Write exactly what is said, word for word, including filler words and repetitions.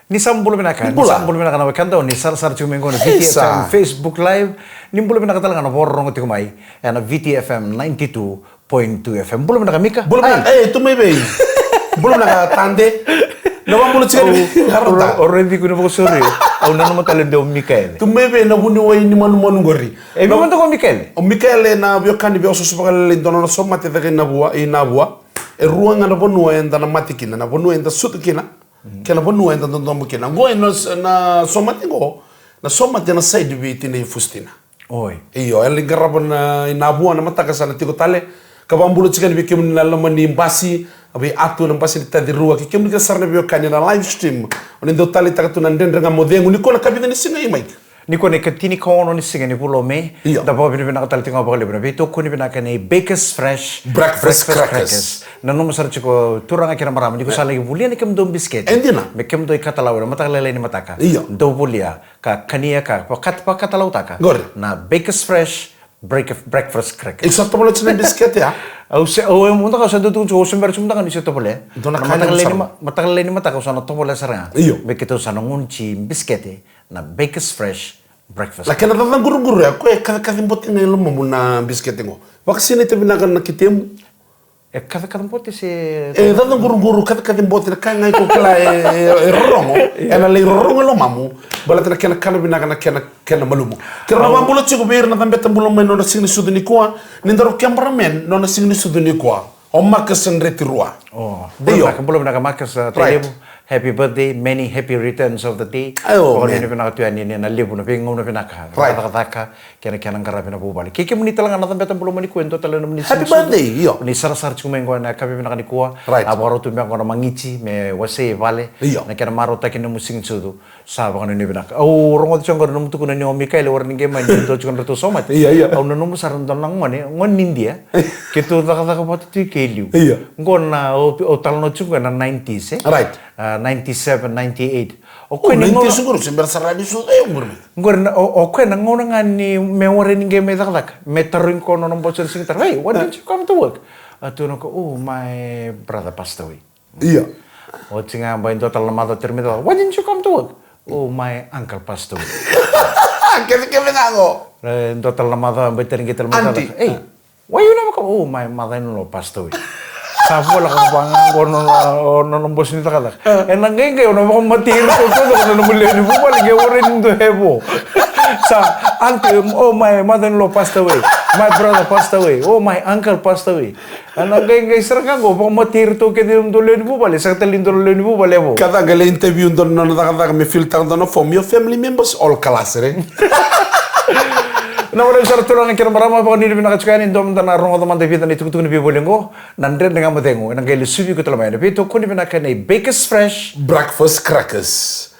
Ni sa bula vinaka, ni sa bula vinaka na wekada, ni sarasara tiko mai qo na Viti F M Facebook Live. Ni bula vinaka tale ga na vakarorogo tiko mai ena Viti F M ninety-two point two F M. Bula vinaka Mika. Bula vinaka, e, tu mai vei. Bula vinaka Tade. Na vabula tiko ni harota. O raici ku na vakasauri. Au nanuma tale de o Mikaele. Tu mai vei na vuniwai ni manumanu qori. E vei mada ko Mikaele? O Mikaele na veiwekani veiosooso vakalailai dua na nona somate cake i Navua, i Navua. E rua ga na vanua eda na mate kina, na vanua eda sucu kina. Kei na vanua eda dodomo kina. Qo e na, na somate qo. Na somate na side vei tinai Fustina. Oi. Io, e lai qarava na i Navua na mataka sa na tiko tale. Ka vabula tiko yani vei kemuni na loma ni basi, vei Atu na basi ni taci rua, kei kemuni kece sara na veiwekani na live stream. O ni dau taleitaka tu na Dredre Ga Mo Cegu, ni kua na kavica ni siga i Mike. Ni kua na ikatinikaono ni siga ni vula o Me. Io. Da vakavinavinaka tale tiko ga vakalevu na veitokoni vinaka nei Bakers Fresh Breakfast Crackers. Nanuma sara tiko turaga kei na marama ni ko sa laki volia na kemudou bisikete. E dina. Me kemudou ikatalau ena mataka lailai ni mataka. Io. Dou volia ka kania ka vakata, vakatalautaka. Qori. Na Bakers Fresh Break-, Breakfast Crackers. Iko sa tovolea tiko na bisikete, a? Au se, au e mudaka, au sa dau tukuna tiko, au se bera tiko mudaka ni se tovolea. Dua na ka levu sara. Na mataka lailai ni ma-, mataka lailai ni mataka, au sa na tovolea sara ga. Io. Me keitou sa na gunu ti bisikete. Na Bakers Fresh Breakfast. Na kena cacaquruguru ya, koya e kacakaci bote ga i lomamu na bisikete qo. Vakasinaita vinaka na kitemu. E kacakaca bote se. E cacaquruguru, kacakaci bote, na ka ga iko kila e, e, e rorogo. Io. Ena lai rorogo i lomamu. Baleta na kena kana vinaka na kena, kena malumu. Keirau na vabula tiko vei ira na cabeta bula mai nona siga ni sucu nikua. Ni daru cameraman nona siga ni sucu nikua. O Marcus Dreti Rua. O, bula vinaka, bula vinaka Marcus, uh, Tailevu. Happy birthday, many happy returns of the day. Io, man. Vakanuinui vinaka tu yani ni na levu na veigauna vinaka. Right. Cakacaka, kei na kena qaravi na vuvale. Kei kemuni tale ga na cabeta bula mai nikua, e dua tale na nomuni siga ni sucu. Happy birthday, io. Ni sarasara tiko mai qo ena yakavi vinaka nikua. Right. A vakarau tu beka qo na magiti, me wasei e vale. Io. Na kena marautaki na nomu siga ni sucu. Sa vakanuinui vinaka. Au rogoca tiko qori nomu tukuna ni o Mikaele, warai ni qai mai ni dua tiko na ratou somate. Io, io. Au nanuma sara dua na gone, gone ni Idia. Keitou cakacaka vata tu i ke i liu. Io. Qo na, au, au talanoa tiko qo na nineties, e? Right. Ah, ninety-seven, ninety-eight. O koya na gauna, nineties qori, se bera sara ni sucu, e, qori. Qori na, o, o koya na gauna ga ni me warai ni qai mai cakacaka. Me tarogi koya na nona boso ena siga ni taro. "Hey, why didn't you come to work?" A tukuna o koya, "Oh, my brother passed away." Io. Oti ga bai dua tale na macawa tiko mai cakacaka. "Why didn't you come to work?" "Oh, my uncle passed away." Kevekeve ga qo. E, dua tale na macawa bai tarogi tale mai cakacaka. Auntie. "Hey, why you never come?" "Oh, my mother-in-law passed away." Sa voleka vaka ga qo na, na, na, na boso ni cakacaka. Ena qai qai o na vakamatei iratou taucoko na nomu lewe ni vuvale, qai warai ni dua e vo. Sa, "Auntie, oh, my mother-in-law passed away. My brother passed away. Oh, my uncle passed away." Ena qai qai sara ga qo, vakamatei iratou kece na dua lewe ni vuvale, sega tale ni dua lewe ni vuvale e vo. Ka ca qai lai interview dua na nona cakacaka me fill taka dua na form, "Your family members all kalasere." Na wale sara turaga kei na marama, vakanuinui vinaka tiko yani, dua mada na rogoca mada e vica na itukutuku ni veivoli qo, na Dredre Ga Mo Cegu, ena qai lesuvi iko tale mai ena veitokoni vinaka nei Bakers Fresh Breakfast Crackers.